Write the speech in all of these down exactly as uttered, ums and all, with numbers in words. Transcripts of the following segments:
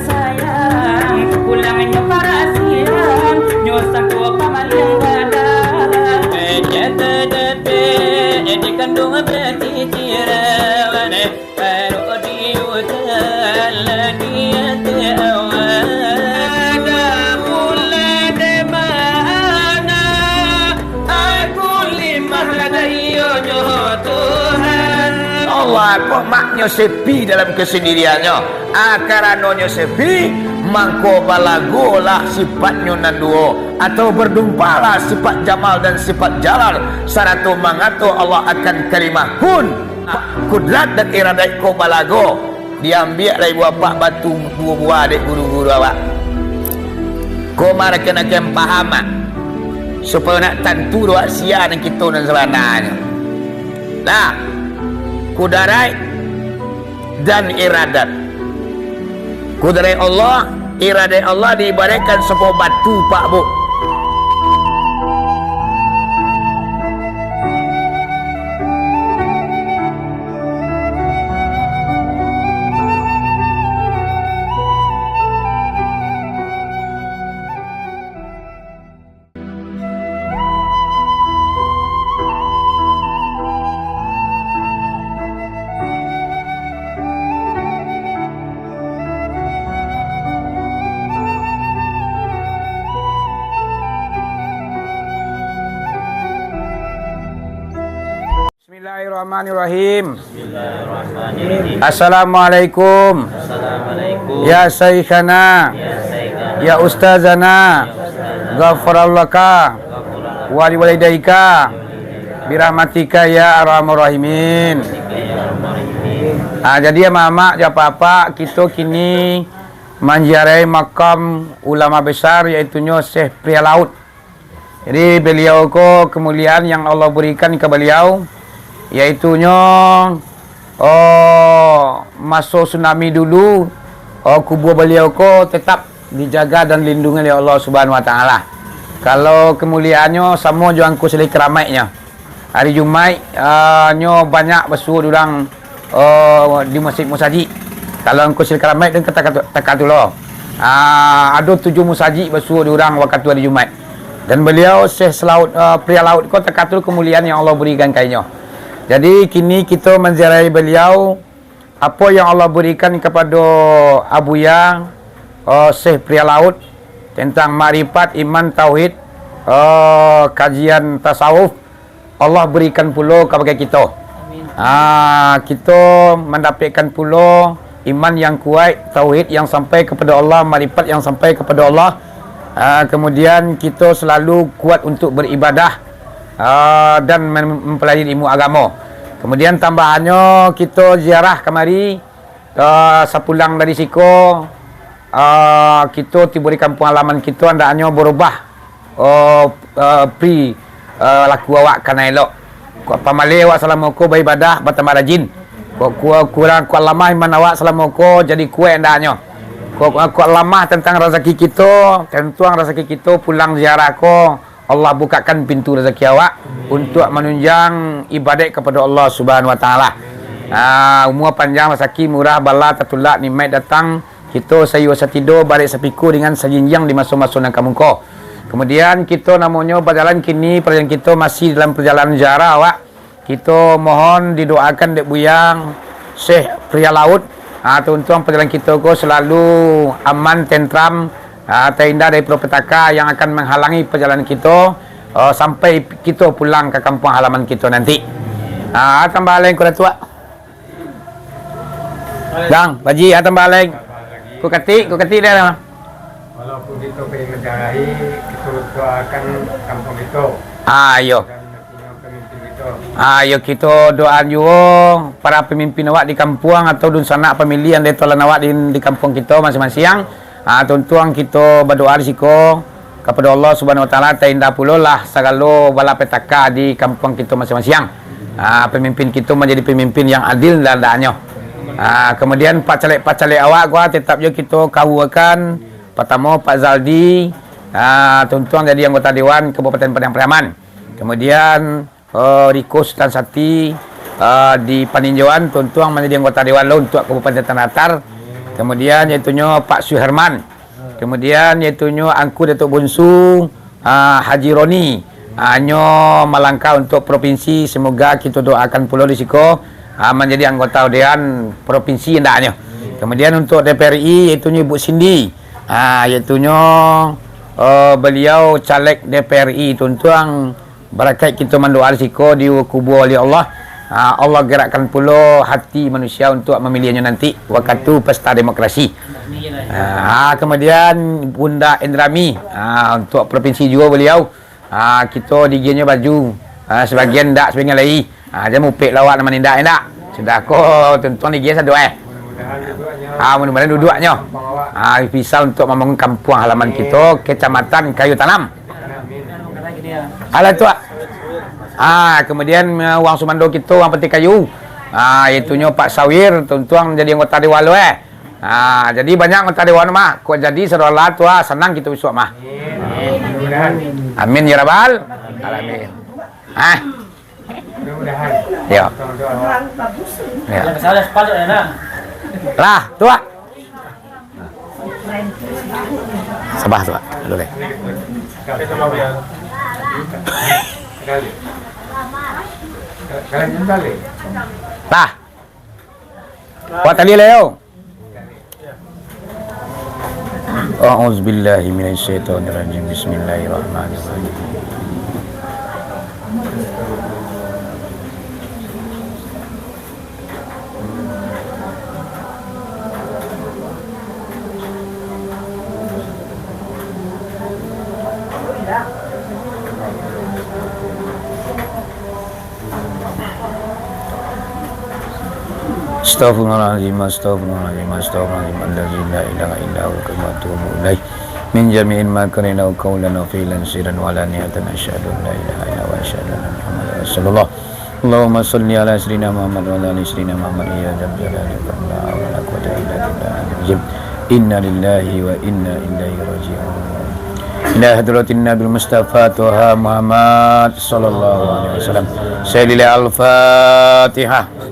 Sayang, pulangnyo parasian, nyo sangko pamaliang badan. Eh, nyata dapek, eh, dikanduang baciciran, eh, baru diutan lah niat awak. Ada pula di mana aku limah lah dayonyo Tuhan. Allah ko maknyo sepi dalam kesendiriannyo. Ah, karanonyo sepi, mangko balagolah sifatnyo nan duo, atau berdumpalah sifat jamal dan sifat jalal, sarato mangato Allah akan kalimah kun, kudrat dan iradat ko balago. Diambiak lai buah apak batu duo buah dek guru-guru awak. Ko marakan-akan paham, ah, supayo nak tantu doh sia nan kito nan sabananyo. Nah, kudaraik dan iradat. Kudaraik Allah, iradat Allah diibaraikkan sabuah batu, Pak, Bu. Bismillahirrahmanirrahim. Bismillahirrahmanirrahim. Assalamualaikum. Assalamualaikum. Ya Syaikhana. Ya Syaikhana. Ya Ustazana. Ya Ustazana. Ghafarallaka. Ghafarallaka. Wali walidaika. Birahmatika ya arhamar rahimin. Ah, jadi, amak-amak, jo apak-apak, kito kini manziarahi makam ulama besar, yaitunyo Syekh Pria Laut. Jadi, beliau ko kemuliaan yang Allah berikan ka beliau, yaitunyo, oh, maso tsunami dulu, oh, kubua beliau ko tetap dijaga dan lindungi oleh Allah Subhanahu Wa Taala. Kalau kemuliaannyo samo jo angku silih karamaiknyo. Hari Jumaik, ah, nyo banyak basuo di urang, oh, di masjid musajik. Kalau angku silih karamaik tu ka taka-, takatulo. Ah, ado tujuah musajik basuo di urang wakatu hari Jumaik. Dan beliau Syekh Salaut, ah, Pria Laut ko takatulo kemuliaan yang Allah berikan ka inyo. Jadi, kini kito manziarahi beliau, apo yang Allah berikan kapado Abuya, eh, Syekh Pria Laut, tentang makrifat, iman, tauhid, eh, kajian tasawuf, Allah berikan pulo kabake kito. Amin. Ah, kito mandapekkan pulo iman yang kuaik, tauhid yang sampai kapado Allah, makrifat yang sampai kapado Allah. Ah, kemudian kito selalu kuat untuk beribadah, ah, dan mem-, mempelajari ilmu agamo. Kemudian tambahannyo, kito ziarah kamari, ah, sapulang dari siko, ah, kito tibo di kampuang halaman kito, andaknyo berubah, oh, ah, pri, ah, laku awak ka nan elok. Kuaik pamaleh awak salamo ko baibadah, batambah rajin. Kuaik, kuaik, kurang, kuaik lamah iman awak salamo ko jadi kuaik andaknyo. Kuaik, kuaik lamah tantang razaki kito, tantuang razaki kito pulang ziarah ko, Allah bukakan pintu razaki awak untuak manunjang ibadaik kapado Allah Subhanahu Wa Taala. Ah, umua panjang, rasaki murah, bala tatulak, nikmaik datang, kito sayua satido, barek sapiku dengan sajinjiang di maso-maso nan ka muko. Kemudian kito namonyo bajalan kini, parjalanan kito masih dalam parjalanan ziarah awak. Kito mohon didoakan dek Buyang Syekh Pria Laut, ah, tuntuang pajalan kito ko selalu aman, tentram, ah, tahinda dari petaka yang akan menghalangi pajalan kito, ah, sampai kito pulang ka kampuang halaman kito nanti. Ah, tambah lain ko Datuak. Dang, Pak Ji, ah, tambah lain. Ko katik, ko katik dia. Walaupun kito pai manziarahi, kito doakan kampuang kito. Ah, iyo. Dan nantinyo pamimpin kito. Ah, iyo, kito doaan juo para pamimpin awak di kampuang atau dunsanak pamilihan dari tulan awak di, di kampuang kito masing-masing. Ah, tuntuang kito badoa di siko. Kapado Allah Subhanahu Wa Taala, taindak pulo lah sagalo bala petaka di kampuang kito masiang-masiang. Ah, pamimpin kito manjadi pamimpin yang adil dan adaknyo. Ah, kamudian, pak caleg-pak caleg awak ko, ah, tetap jo kito kawuakan. Partamo, Pak Zaldi, ah, tuntuang jadi anggota Dewan Kabupaten Padang Pariaman. Kamudian, eh, Riko Sutan Sati, eh, di paninjauan, tuntuang manjadi anggota Dewan lo untuak Kabupaten Tanah Datar. Kamudian, yaitunyo Pak Suherman. Kamudian, yaitunyo Angku Datuk Bunsu, ah, Haji Roni. Ah, nyo malangkah untuak propinsi, semoga kito doakan pulo di siko, ah, manjadi anggota Dewan Propinsi andaknyo. Kamudian, untuak D P R I, yaitunyo Ibu Cindy. Ah, yaitunyo, eh, baliau caleg D P R I, tuntuang barakaik kito mandoa di siko dikubua oleh Allah. Ah, Allah gerakkan pulo hati manusia untuak mamiliahnyo nanti wakatu pesta demokrasi. Ah, kamudian Bunda Indrami, ah, untuak propinsi juo baliau. Ah, kito digiahnyo baju, ah, sabagian ndak, sabagian lai. Ah, jan mupek lawak nan manindak, indak. Sudah ko, tuntuang digiah sado, eh. Ah, mudah-mudahan duduaknyo. Ah, bisa untuak mambangun kampuang halaman kito, Kecamatan Kayu Tanam. Alah tu, ah. Ah, kamudian, eh, urang sumando kito, urang Patih Kayu. Ah, itunyo Pak Sawir, tuntuang jadi anggota dewan lo, eh. Ah, jadi banyak anggota dewan mah. Kok jadi saudara tu, ah, sanang kito bisuak mah. Amin ya rabbal alamin. Ah. Yo. Yo. Lah, tu, ah. Sabah tu, ah. Dulu, eh. Lah. Buat tali, Leo. A'udzubillahi minasyaitonirrajim. Bismillahirrahmanirrahim. Astaghfirullahaladzim, astaghfirullahaladzim, astaghfirullahaladzim, alladzi la ilaha illa huwa, wa atubu ilaih. Min jami'il makarin au qaulan au fi'lan sirran wa alaniyatan, asyhadu an la ilaha illa huwa, asyhadu anna Muhammadan Rasulullah. Allahumma shalli ala sayyidina Muhammad wa ala ali sayyidina Muhammad, ya dzal jalali wal ikram, la haula wa la quwwata illa billah. Inna lillahi wa inna ilaihi raji'un. Ila hadratin Nabil Mustafa Toha Muhammad sallallahu alaihi wasallam. Sayyidina Al-Fatihah.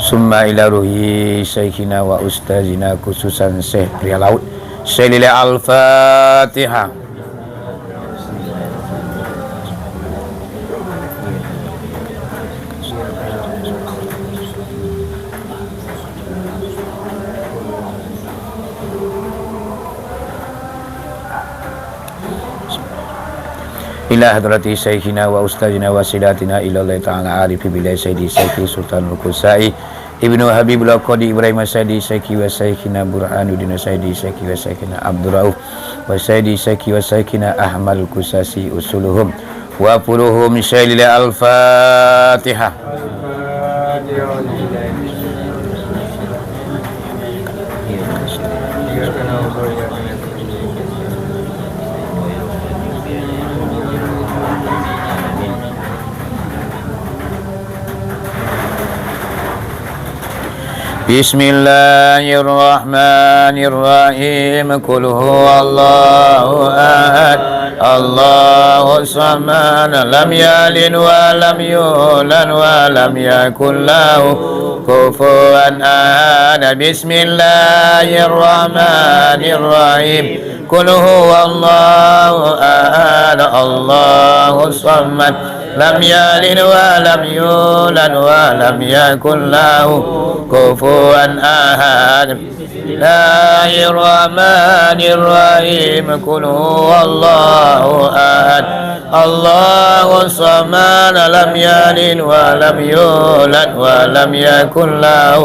Summa ila ruhi syaikhina wa ustazina khususan Syekh Pria Laut. Syekh Lile Al-Fatihah. Ila hadrati syaikhina wa ustazina wa silatina ilallahi ta'ala arifi billahi sayyidi syaikhina Sultanul Qusai Ibnu Habibullah Qadi Ibrahim Saidi Saiki wa Saikina Burhanuddin Saidi Saiki wa Saikina Abdul Rauf wa Saidi Saiki wa Saikina Ahmad Kusasi usuluhum wa furuhum Sailil Al-Fatihah. Bismillahirrahmanirrahim. Qul huwallahu ahad. Allahus samad. Lam yalid wa lam yulad wa lam yakul lahu kufuwan ahad. Bismillahirrahmanirrahim. Qul huwallahu ahad. Allahus samad. Lam yalid wa lam yulad wa lam yakul lahu kufuwan ahad. Bismillahirrahmanirrahim. Qul huwallahu ahad. Allahus samad. Lam yalid wa lam yulad wa lam yakul lahu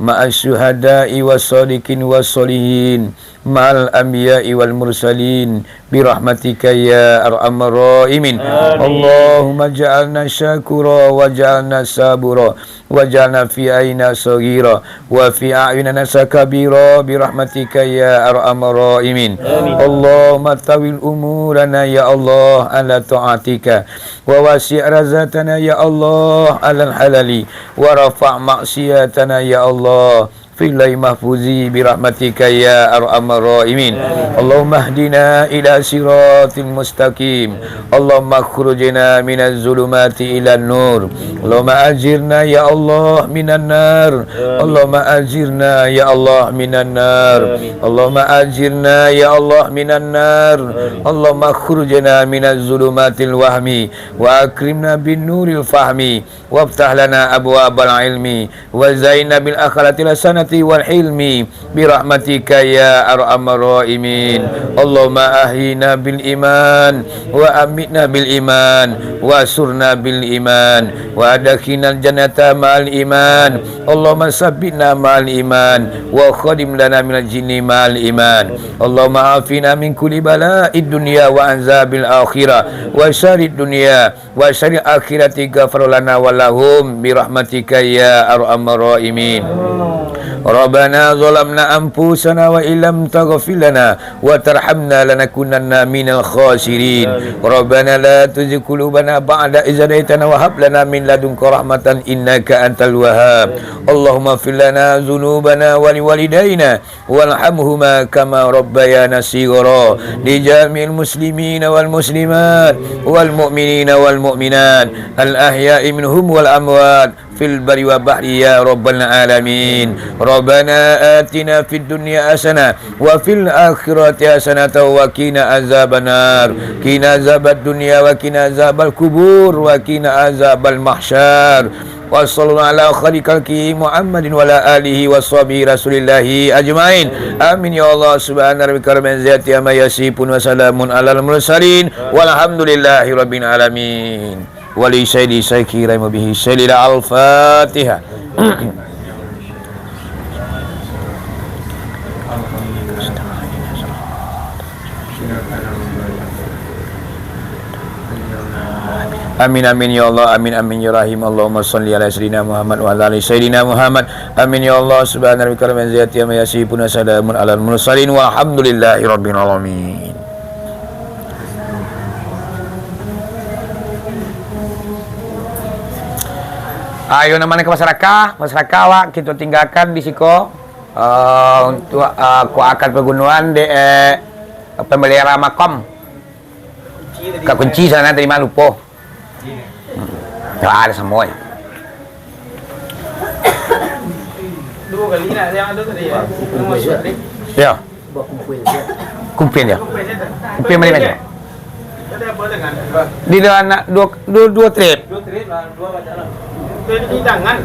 ma'as syuhada'i was shadiqin was sholihin, ma'al anbiya'i wal mursalin, birahmatika ya arhamar rahimin. Amin. Allahumma ja'alna syakura wa ja'alna sabura wa ja'alna fi aina saghira wa fi a'yunina sakabira, birahmatika ya arhamar rahimin. Amin. Allahumma tawil umurana ya Allah ala ta'atika, wa wasi' razaqana ya Allah alal halali, wa rafa' maksiatana ya Allah fil lauhil mahfuzi, birahmatika ya arhamar rahimin. Allahumma hdina ila siratil mustaqim. Allahumma khurujna minaz zulumati ilan nur. Allahumma ajirna ya Allah minan nar. Allahumma ajirna ya Allah minan nar. Allahumma ajirna ya Allah minan nar. Allahumma khurujna minaz zulumatil wahmi wa akrimna bin nuril fahmi. Waftah lana abwabal ilmi, wa zayyinna bil akhlaqil hasanati wal hilmi, birahmatika ya arhamar rahimin. Allahumma ahyina bil iman, wa amitna bil iman, wa surna bil iman, wa adkhilnal jannata ma'al iman. Allahumma sabbitna ma'al iman, wa khadim lana minal jinni ma'al iman. Allahumma afina min kulli bala'id dunya wa azabil akhirah, wa syarrid dunya wa syarril akhirati, ghafar lana wa lahum, birahmatika ya arhamar rahimin. Rabbana zalamna anfusana wa illam taghfir lana wa tarhamna lanakunanna minal khasirin. Rabbana la tuzigh qulubana ba'da idh hadaitana wa hab lana min ladunka rahmatan innaka antal wahhab. Allahumma ighfir lana dzunubana wa liwalidaina warhamhuma kama rabbayana shighara, li jami'il muslimina wal muslimat, wal mu'minina wal mu'minat, al ahya'i minhum wal amwat, fil barri wa bahri ya rabbal alamin. Rabbana atina fid dunya hasanah, wa fil akhirati hasanah, wa qina azabannar. Qina azabad dunya, wa qina azabal kubur, wa qina azabal mahsyar. Wa sallallahu ala khairi khalqihi Muhammadin wa ala alihi wa sahbihi Rasulillahi ajmain. Amin ya Allah. Subhana rabbika rabbil izzati amma yasifun wa salamun alal mursalin. Walhamdulillahi rabbil alamin. Wa li sayyidi syaikhina bihi sayyidina al-Fatihah. Amin, amin, ya Allah, amin, amin, ya Rahim. Allahumma shalli ala Sayyidina Muhammad wa ala ali Sayyidina Muhammad. Amin, ya Allah. Subhana rabbika rabbil izzati amma yasifun, wa salamun alal mursalin, walhamdulillahi rabbil alamin. Ayo, nan mano ka masyarakat, masyarakat awak, kito tinggakan di siko. Ah, untuak, ah, kuakan pagunoan dek, eh, pemelihara makam. Ka kunci sana tadi mah lupo. Hmm. Yo, ado samo, eh. Duo kali nak yang ado tadi, yo. Yo. Kumpin, yo. Kumpin mano, Mas? Di dalam anak duo, duo, duo trip. Duo trip lah, duo baca lah. Di tangan.